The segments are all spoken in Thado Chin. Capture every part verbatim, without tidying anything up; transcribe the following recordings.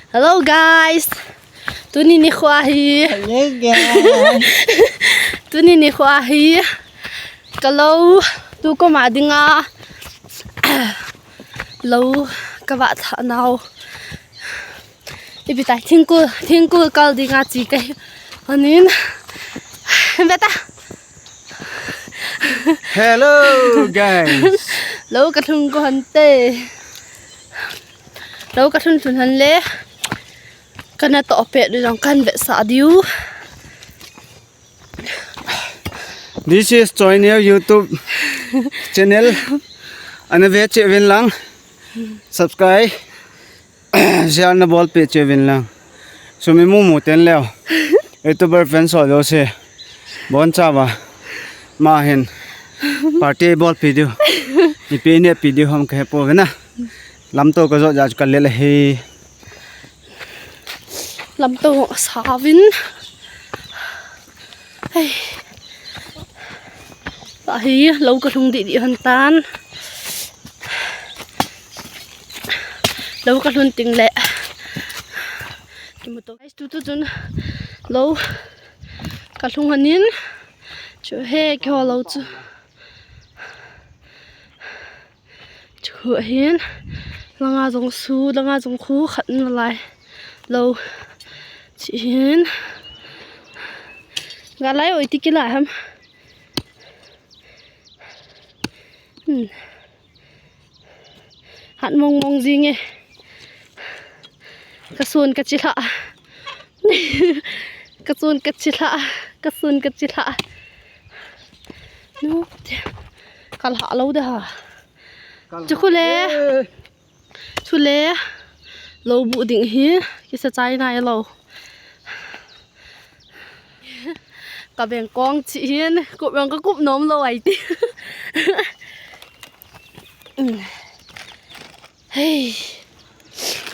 Hello guys. Tuni nikho hi. Hello guys. Tuni nikho hi. Ka lou tu koma dinga lou ka vah thah nau. Ipi tai thingkul, thingkul kal dinga chi ka hi. Anin. Beta. Hello guys. Lou ka lhung ko hante. Lou ka lhun lhun han le. Kana to pe du jong kan vetsah diu. This is Choi Neo YouTube channel. Ana ve cheh uvin lang. Subscribe. Share na bolpeh cheh uvin lang. Sumi mumu ten leo. YouTuber friends ho jouse. Bon chauva. Ama hin. Party bolpeh diu. Ipi nehpeh diu ham kahe pouvin a. Lamto ka jot jeh chu ka lel ahi. Lamto sa uvin. Hei. Ahi, lou ka lhung didi hon tan. Lou ka lhun ting le. Kimuto. Guys, tutu chun lou ka lhung hanin. Chu he kiho lou chu. Chu hin, langa jong su, langa jong khu khat nalai. Lou. Chi hin. Ga lai oi ti kila ham. Hmm. Hat mong mong jing e. Ka sun ka chilha. Ka sun ka chilha. Ka sun ka chilha. Nu. Ka lha lou de ha. Chu khu le. Chu le. Lou bu ding hi. Kisa chai nai lou. Ka beng kong chi hin. Kup beng ka kup nom lou ai ti. Hei.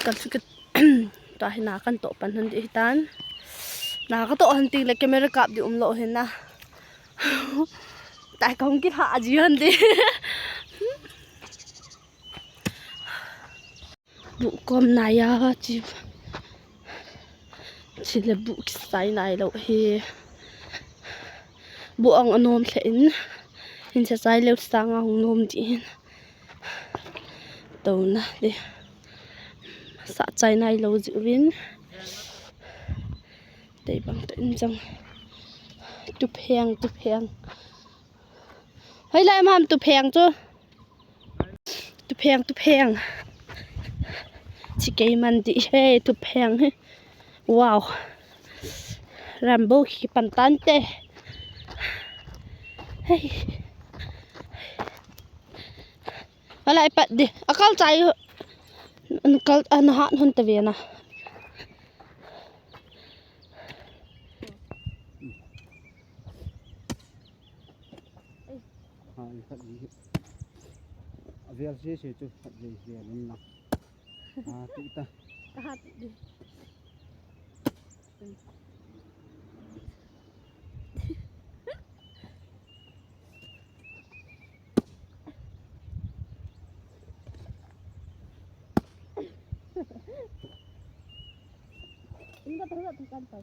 Kan chu ka ta hi na kan to pan han di hi tan. Na ka to han ti le camera kap di um lou hin na. Tai kong ki ha ji han di. Bu kom nai a chi. Chi le bu kisai nai lou hi. Bu ang anom lheh in. Hin sa chai leu sanga hung nom di hin. Tona de. Sa chai nai lou ji uvin. Tei bang to in jang. Tupheng, tupheng. Hoi lai mam tupheng chu. Tupheng, tupheng. Chi kei man di he, tupheng he. Wow. Rambo ki pan tan te. Hei. Alai pat di. Akal chai. An kal an hat hon ta ve na. Hai, khat hi. A vel se se chu khat ve ve nin lang. A, tu ta. Ka ha ti di. Inda ta ta kan ta.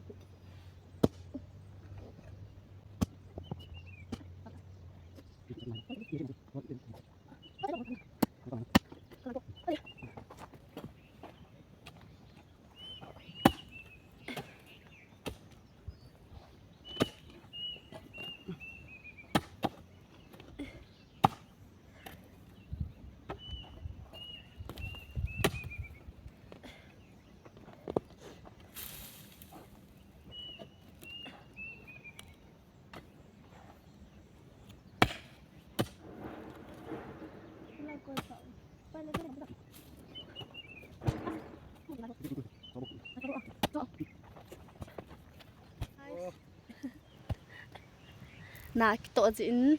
Na kitoh jin,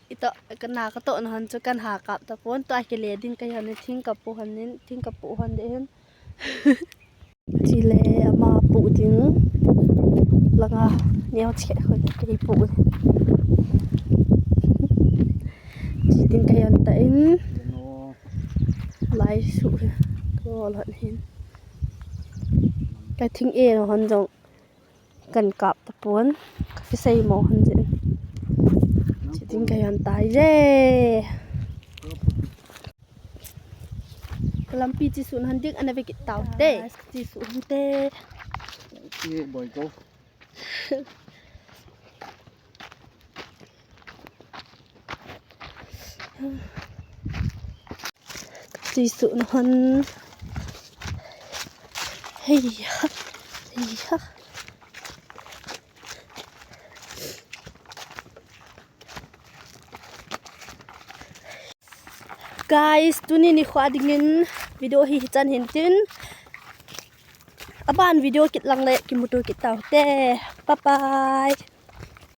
itoh, na katoh na hon chu kan ha kap tapon, tua kile ding kahi hon, thing kapu hon in, thing kapu hon de hin. Chile ama pu ding langa neo che khoi kei pu. Chi ding kahi hon ta in. Lai su ko lon hin. Thing e no hon jong kan kap tapon. Ka kisei mo hon jin. Chitin ka yon tai je. Ka lampi chi sun han dik ana ve kit tau te. Chi sun te. Ye boy go. Tui suh na hon. Heiya. Heiya. Guys, tuni nikho dingin video hi hichan hin tin. Aban video kit lang le kimuto kit tau te. Bye bye.